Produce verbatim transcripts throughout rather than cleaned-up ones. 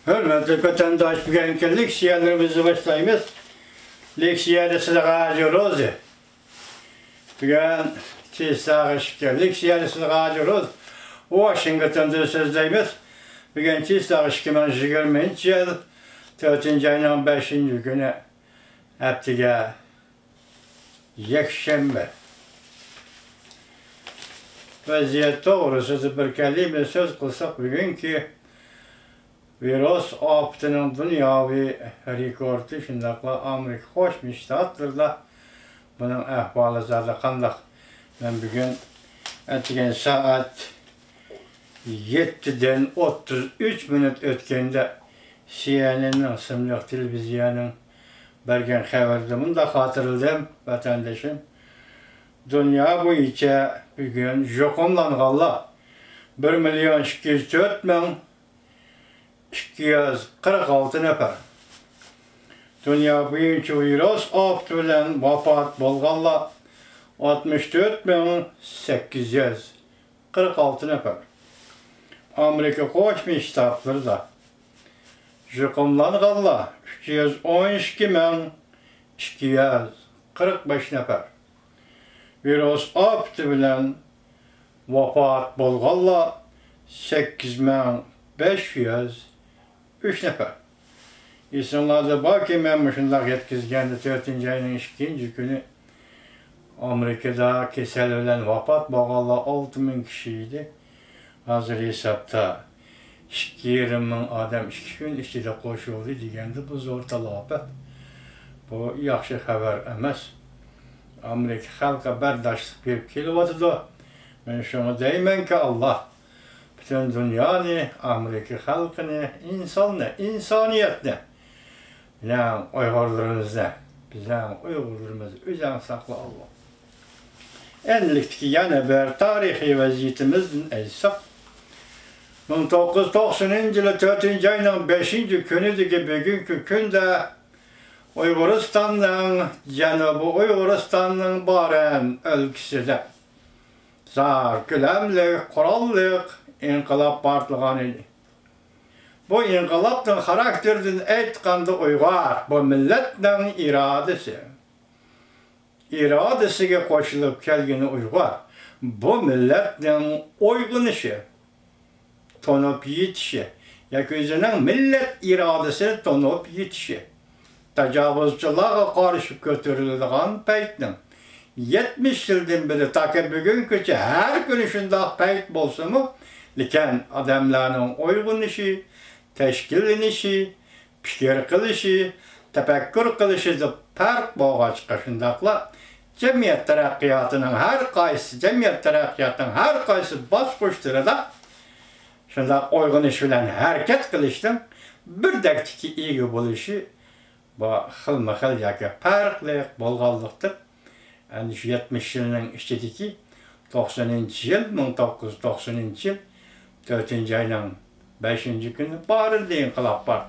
ھۆرمەتلىك ۋەتەنداش، بۈگۈنكى لېكسىيەلىرىمىزنى باشلايمىز. لېكسىيەدە سىلىغا ھاجى روزى. بۈگۈن تېز ساغىشىپ كەل-، لېكسىيەدە سىلىغا ھاجى روزى. ۋاشىنگتوندىن سۆزلەيمىز. بۈگۈن تېز ساغىش ئىككى مىڭ يىگىرمىنچى يىل تۆتىنچى ئاينىڭ بەشىنچى كۈنى، ھەپتىگە يەكشەنبە. ۋەزىيەت توغرىسىدا بىر كەلىمە سۆز قىلساق، بۈگۈنكى ۋىرۇس ئاپىتىنىڭ دۇنياۋى رېكورتى، شۇنداقلا ئامېرىكا قوشما شتاتلىرىدا بۇنىڭ ئەھۋالى زادى قانداق؟ مەن بۈگۈن ئەتىگەن سائەت يەتتىدىن ئوتتۇز ئۈچ مىنۇت ئۆتكەندە، سىئېنئېن ئىسىملىق تېلېۋىزىيەنىڭ بەرگەن خەۋىرىدە مۇنداق خاتىرىلىدىم، ۋەتەندىشىم. دۇنيا بويىچە بۈگۈن يۇقۇملانغانلار بىر مىليون ئىككى يۈز تۆت مىڭ ئىككى يۈز قىرىق ئالتە نەپەر. دۇنيا بويىچە ۋىرۇس ئاپىتى بىلەن ۋاپات بولغانلار ئاتمىش تۆت مىڭ سەككىز يۈز قىرىق ئالتە نەپەر. ئامېرىكا قوشما شتاتلىرىدا يۇقۇملانغانلار ئۈچ يۈز ئون ئىككى مىڭ ئىككى يۈز قىرىق بەش نەپەر. ۋىرۇس ئاپىتى بىلەن ۋاپات بولغانلار سەككىز مىڭ بەش يۈز ئۈچ نەپەر. ئېسىڭلاردا باركى، مەن مۇشۇنداق يەتكۈزگەندە، تۆتىنچى ئاينىڭ ئىككىنچى كۈنى ئامېرىكىدا كېسەل بىلەن ۋاپات بولغانلار ئالتە مىڭ كىشى ئىدى. ھازىر ھېسابتا ئىككى يېرىم مىڭ ئادەم ئىككى كۈن ئىچىدە قوشۇلدى دېگەندە، بۇ زور تالاپەت. بۇ ياخشى خەۋەر ئەمەس. ئامېرىكا خەلقى بەرداشلىق بېرىپ كېلىۋاتىدۇ. مەن شۇڭا دەيمەنكى، ئاللا پۈتۈن دۇنيانى، ئامېرىكا خەلقىنى، ئىنساننى، ئىنسانىيەتنى، بىزنىڭ ئۇيغۇرلىرىمىزنى، بىزنىڭ ئۇيغۇرلىرىمىزنى ئۆزۈڭ ساقلا، ئاللا. ئەمدىلىكتىكى يەنە بىر تارىخىي ۋەزىيىتىمىزدىن ئېيتساق، مىڭ توققۇز يۈز توقسىنىنچى يىلى تۆتىنچى ئاينىڭ بەشىنچى كۈنىدىكى بۈگۈنكى كۈندە ئۇيغۇرىستاننىڭ جەنۇبىي ئۇيغۇرىستاننىڭ بارىن ئۆلكىسىدە زور كۆلەملىك قوراللىق ئىنقىلاب پارتلىغان ئىدى. بۇ ئىنقىلابنىڭ خاراكتېرىدىن ئېيتقاندا، ئۇيغۇر بۇ مىللەتنىڭ ئىرادىسى، ئىرادىسىگە قوشۇلۇپ كەلگىنى ئۇيغۇر بۇ مىللەتنىڭ ئويغىنىشى، تونۇپ يېتىشى ياكى ئۆزىنىڭ مىللەت ئىرادىسىنى تونۇپ يېتىشى، تاجاۋۇزچىلارغا قارشى كۆتۈرۈلىدىغان پەيتنىڭ يەتمىش يىلدىن بېرى تاكى بۈگۈنگىچە ھەر كۈنى شۇنداق پەيت بولسىمۇ، لېكىن ئادەملەرنىڭ ئويغىنىشى، تەشكىللىنىشى، پىكىر قىلىشى، تەپەككۇر قىلىشىدا پەرق بولغاچقا، شۇنداقلا جەمئىيەت تەرەققىياتىنىڭ ھەر قايسى، جەمئىيەت تەرەققىياتىنىڭ ھەر قايسى باسقۇچلىرىدا شۇنداق ئويغىنىش بىلەن ھەرىكەت قىلىشنىڭ بىردەكتىكى ئىگە بولۇشى بۇ خىلمۇ خىل ياكى پەرقلىق بولغانلىقتىن، ئەنە شۇ يەتمىش يىلنىڭ ئىچىدىكى توقسىنىنچى يىل، مىڭ توققۇز يۈز توقسىنىنچى يىل تۆتىنچى ئاينىڭ بەشىنچى كۈنى بارىندا ئىنقىلاب بار.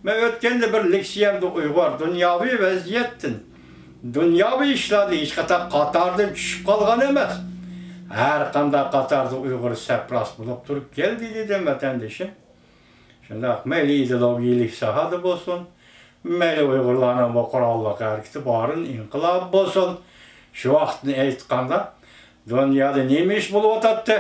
مەن ئۆتكەندە بىر لېكسىيەمدە ئۇيغۇر دۇنياۋى ۋەزىيەتتىن، دۇنياۋى ئىشلاردا ھېچقانداق قاتاردىن چۈشۈپ قالغان ئەمەس. ھەر قانداق قاتاردا ئۇيغۇر سەپ راست بولۇپ تۇرۇپ كەلدى دېدىم، ۋەتەندىشىم. شۇنداق، مەيلى ئىدېئولوگىيەلىك ساھەدە بولسۇن، مەيلى ئۇيغۇرلارنىڭ بۇ قوراللىق ھەرىكىتى بارىن ئىنقىلاب بولسۇن، شۇ ۋاقىتنى ئېيتقاندا، دۇنيادا نېمە ئىش بولۇۋاتاتتى؟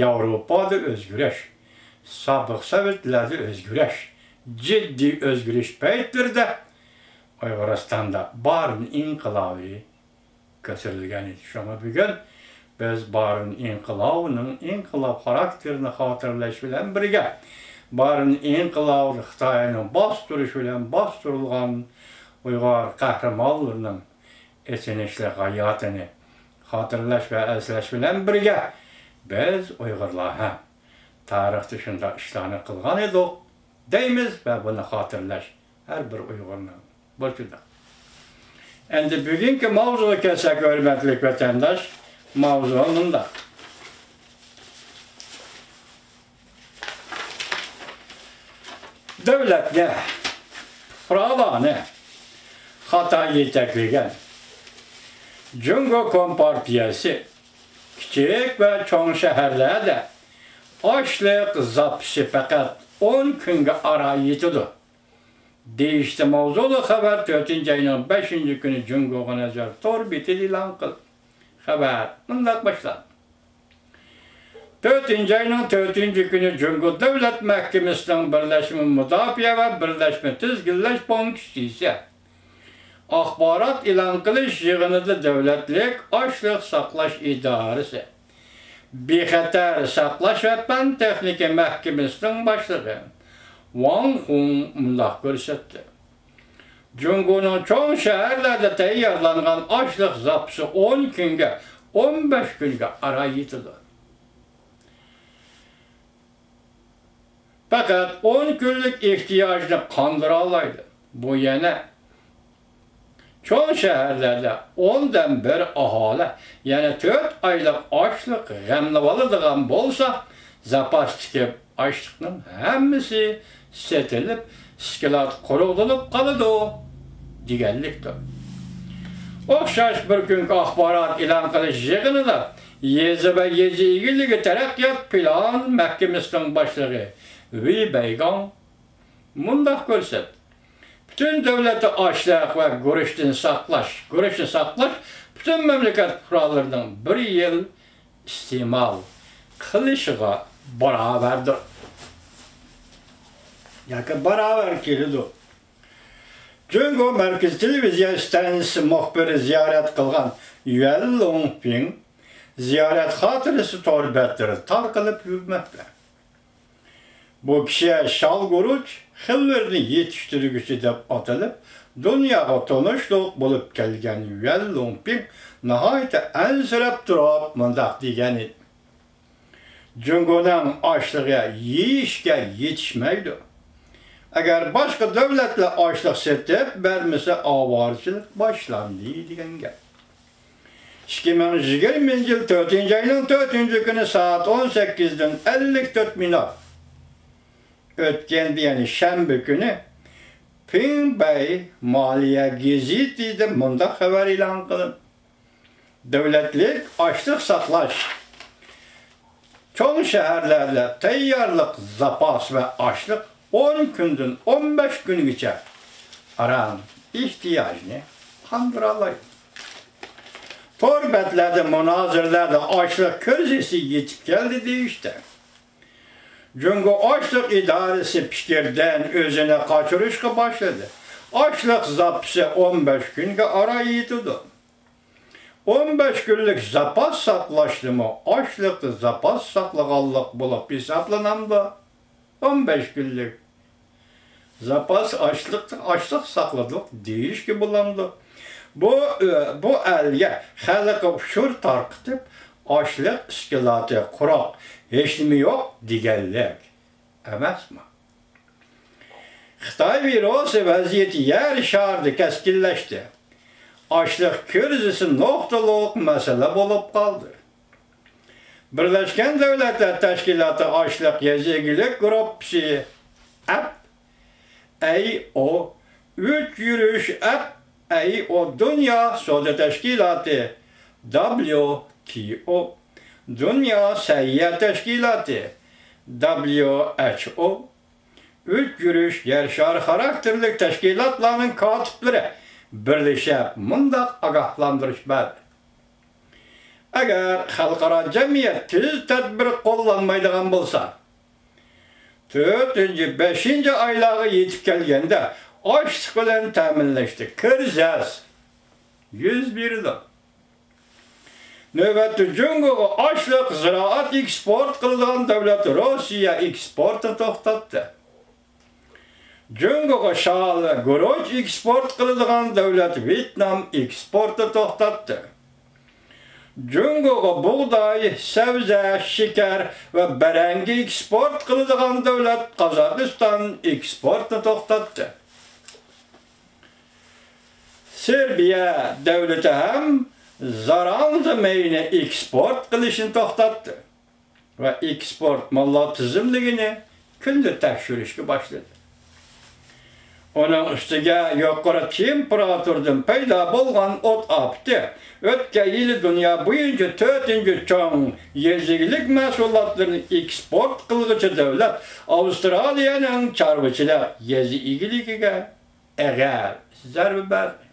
ياۋروپادا ئۆزگىرىش، سابىق سوۋېتلەردە ئۆزگىرىش، جىددىي ئۆزگىرىش پەيتلىرىدە ئۇيغۇرىستاندا بارىن ئىنقىلابى كۆتۈرۈلگەن ئىدى. شۇڭا بۈگۈن بىز بارىن ئىنقىلابىنىڭ ئىنقىلاب خاراكتېرىنى خاتىرىلەش بىلەن بىرگە، بارىن ئىنقىلابىدا خىتاينىڭ باستۇرۇشى بىلەن باستۇرۇلغان ئۇيغۇر قەھرىمانلىرىنىڭ ئېچىنىشلىق ھاياتىنى خاتىرىلەش ۋە ئەسلەش بىلەن بىرگە، بىز ئۇيغۇرلار ھەم تارىختا شۇنداق ئىشلارنى قىلغان ئىدۇق دەيمىز ۋە بۇنى خاتىرىلەش ھەر بىر ئۇيغۇرنىڭ بۇرچىدۇر. ئەمدى بۈگۈنكى ماۋزۇغا كەلسەك، ھۆرمەتلىك ۋەتەنداش، ماۋزۇ مۇنداق. دۆلەتنى، پۇقرالارنى خاتا يېتەكلىگەن جۇڭگو كومپارتىيەسى كىچىك ۋە چوڭ شەھەرلەردە ئاشلىق زاپىسى پەقەت ئون كۈنگە ئاران يېتىدۇ. دېيىشتە ماۋزۇلۇق خەۋەر تۆتىنچى ئاينىڭ بەشىنچى كۈنى جۇڭگوغا نەزەر تور بېتىدە ئېلان قىلدى. خەۋەر مۇنداق باشلاندى. تۆتىنچى ئاينىڭ تۆتىنچى كۈنى جۇڭگو دۆلەت مەھكىمىسىنىڭ بىرلەشمە مۇداپىئە ۋە بىرلەشمە تىزگىنلەش پونكىتى ئاخبارات ئېلان قىلىش يىغىنىدا دۆلەتلىك ئاشلىق ساقلاش ئىدارىسى، بىخەتەر ساقلاش ۋە پەن تېخنىكا مەھكىمىسىنىڭ باشلىقى ۋاڭ خۇڭ مۇنداق كۆرسەتتى. جۇڭگونىڭ چوڭ شەھەرلەردە تەييارلانغان ئاشلىق زاپىسى ئون كۈنگە، ئون بەش كۈنگە ئاران يېتىدۇ. پەقەت ئون كۈنلۈك ئېھتىياجنى قاندۇرالايدۇ. بۇ يەنە چوڭ شەھەرلەردە ئوندىن بىر ئاھالە يەنە تۆت ئايلىق ئاشلىق غەملىۋالىدىغان بولسا، زاپاستىكى ئاشلىقنىڭ ھەممىسى سېتىلىپ، ئىسكىلات قۇرۇق بولۇپ قالىدۇ دېگەنلىكتۇر. ئوخشاش بىر كۈنكى ئاخبارات ئېلان قىلىش يىغىنىدا يېزا ۋە يېزا ئىگىلىكى تەرەققىيات پىلان مەھكىمىسىنىڭ باشلىقى ۋېي بەيگاڭ مۇنداق كۆرسەتتى. پۈتۈن دۆلەتتە ئاشلىق ۋە گۈرۈچتىن ساقلاش، گۈرۈچنى ساقلاش پۈتۈن مەملىكەت پۇقرالىرىنىڭ بىر يىل ئىستېمال قىلىشىغا باراۋەردۇر. ياكى باراۋەر كېلىدۇ. جۇڭگو مەركىزىي تېلېۋىزىيە ئىستانسىسى مۇخبىرى زىيارەت قىلغان يۈەن لۇڭپىڭ زىيارەت خاتىرىسى تور بەتلىرىدە تارقىلىپ يۈرمەكتە. بۇ كىشى شال گۈرۈچ خىللىرىنى يېتىشتۈرگۈچى دەپ ئاتىلىپ، دۇنياغا تونۇشلۇق بولۇپ كەلگەن يۈەن لۇڭپىڭ ناھايىتى ئەنسىرەپ تۇرۇپ مۇنداق دېگەنىدى: جۇڭگونىڭ ئاشلىقى يېيىشكە يېتىشمەيدۇ. ئەگەر باشقا دۆلەتلەر ئاشلىق سېتىپ بەرمىسە، ئاۋارىچىلىك باشلاندى دېگەن گەپ. ئىككى مىڭ يىگىرمىنچى يىل تۆتىنچى ئاينىڭ تۆتىنچى كۈنى سائەت ئون سەككىزدىن ئەللىك تۆت مىنۇت ئۆتكەندە، يەنى شەنبە كۈنى پىڭبەي مالىيە گېزىتىدە مۇنداق خەۋەر ئېلان قىلىندى: دۆلەتلىك ئاشلىق ساقلاش چوڭ شەھەرلەردە تەييارلىق زاپاس ۋە ئاشلىق ئون كۈندىن ئون بەش كۈنگىچە ئاران ئېھتىياجنى قاندۇرالايدۇ. تور بەتلەردە مۇنازىرىلەردە ئاشلىق كىرىزىسى يېتىپ كەلدى دېيىشتە. جۇڭگو ئاشلىق ئىدارىسى پىكىردىن ئۆزىنى قاچۇرۇشقا باشلىدى. ئاشلىق زاپىسى ئون بەش كۈنگە ئاران يېتىدۇ. ئون بەش كۈنلۈك زاپاس ساقلاشنىمۇ ئاشلىقتا زاپاس ساقلىغانلىق بولۇپ ھېسابلىنامدۇ؟ ئون بەش كۈنلۈك زاپاس ئاشلىق، ئاشلىق ساقلىدۇق دېيىشكە بولامدۇ؟ بۇ، بۇ ئەلگە خەلققە ئۇچۇر تارقىتىپ، ئاشلىق ئىسكىلاتى قۇراق، ھېچنېمە يوق دېگەنلىك ئەمەسمۇ؟ خىتاي ۋىرۇسى ۋەزىيىتى يەر شارىدا كەسكىنلەشتى. ئاشلىق كىرىزىسى نۇقتىلىق مەسىلە بولۇپ قالدى. بىرلەشكەن دۆلەتلەر تەشكىلاتى ئاشلىق يېزا ئىگىلىك گۇرۇپپىسى، ئەپ، ئەي ئو، ئۈچ يۈرۈش، ئەپ، ئەي ئو، دۇنيا سودا تەشكىلاتى، دابليۇ تى ئو، دۇنيا سەھىيە تەشكىلاتى، دابليۇ ئەچ ئو، ئۈچ يۈرۈش يەر شارى خاراكتېرلىك تەشكىلاتلارنىڭ كاتىپلىرى بىرلىشىپ مۇنداق ئاگاھلاندۇرۇش بەردى: ئەگەر خەلقئارا جەمئىيەت تېز تەدبىر قوللانمايدىغان بولسا، تۆتىنچى، بەشىنچى ئايلارغا يېتىپ كەلگەندە ئاشلىق بىلەن تەمىنلەشتە كىرىزىس يۈز بېرىدۇ. نۆۋەتتە جۇڭگوغا ئاشلىق، زىرائەت ئېكسپورت قىلىدىغان دۆلەت روسىيە ئېكسپورتىنى توختاتتى. جۇڭگوغا شال ۋە گۈرۈچ ئېكسپورت قىلىدىغان دۆلەت ۋيېتنام ئېكسپورتىنى توختاتتى. جۇڭگوغا بۇغداي، سەۋزە، شېكەر ۋە بەرەڭگە ئېكسپورت قىلىدىغان دۆلەت قازاقىستان ئېكسپورتنى توختاتتى. سېربىيە دۆلىتى ھەم زاراڭزا مېيىنى ئېكسپورت قىلىشنى توختاتتى ۋە ئېكسپورت ماللار تىزىملىكىنى كۈندە تەكشۈرۈشكە باشلىدى. ئۇنىڭ ئۈستىگە يۇقىرى تېمپېراتۇرىدىن پەيدا بولغان ئوت ئاپىتى ئۆتكەن يىلى دۇنيا بويىچە تۆتىنچى چوڭ يېزا ئىگىلىك مەھسۇلاتلىرىنى ئېكسپورت قىلغۇچى دۆلەت ئاۋسترالىيەنىڭ چارۋىچىلىق يېزا ئىگىلىكىگە ئېغىر زەربە بەردى.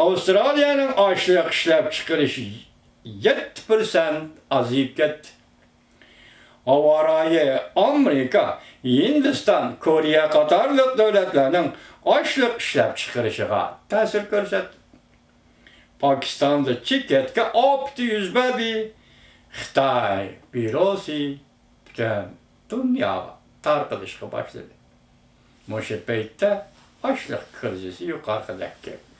ئاۋسترالىيەنىڭ ئاشلىق ئىشلەپچىقىرىشى يەتتە پىرسەنت ئازىيىپ كەتتى. ھاۋا رايى ئامېرىكا، ھىندىستان، كورېيە قاتارلىق دۆلەتلەرنىڭ ئاشلىق ئىشلەپچىقىرىشىغا تەسىر كۆرسەتتى. پاكىستاندا چېكەتكە ئاپىتى يۈز بەردى. خىتاي ۋىرۇسى پۈتۈن دۇنياغا تارقىلىشقا باشلىدى. مۇشۇ پەيتتە ئاشلىق كىرىزىسى يۇقىرىقىدەك گەپ.